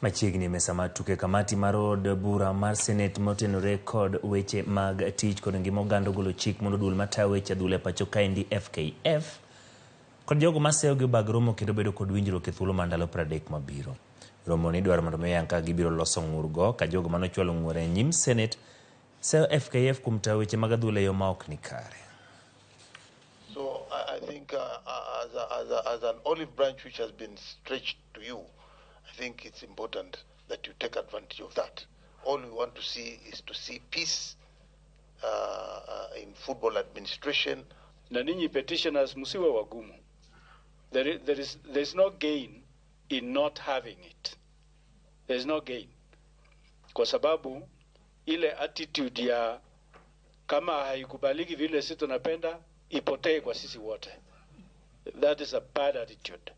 Machiegni e mesa mar tuke, kamati mar od bura mar Senate motenore kod weche mag tich kod ngima oganda ogolo chik mondo duol matayo weche adhula e pacho kaendi FKF kod jogo maseyo gi obag romo kendo bedo kod winjruok e thuolo mar ndalo 30 mabiro. Romo ni idwaro mondo mi oyang kaka gibiro loso ng'urgo ka jogo mane ochwalo ng'ur e nyim Senate seyo FKF kuom tayo weche mag adhula e yo ma ok ni kare. So I think as an olive branch which has been stretched to you, I think it's important that you take advantage of that. All we want to see is to see peace in football administration. Na ninyi petitioners msiwe wagumu. There is no gain in not having it. There is no gain. Kwa sababu ile attitude ya kama haikubaliki vile sisi tunapenda ipotee kwa sisi wote. That is a bad attitude.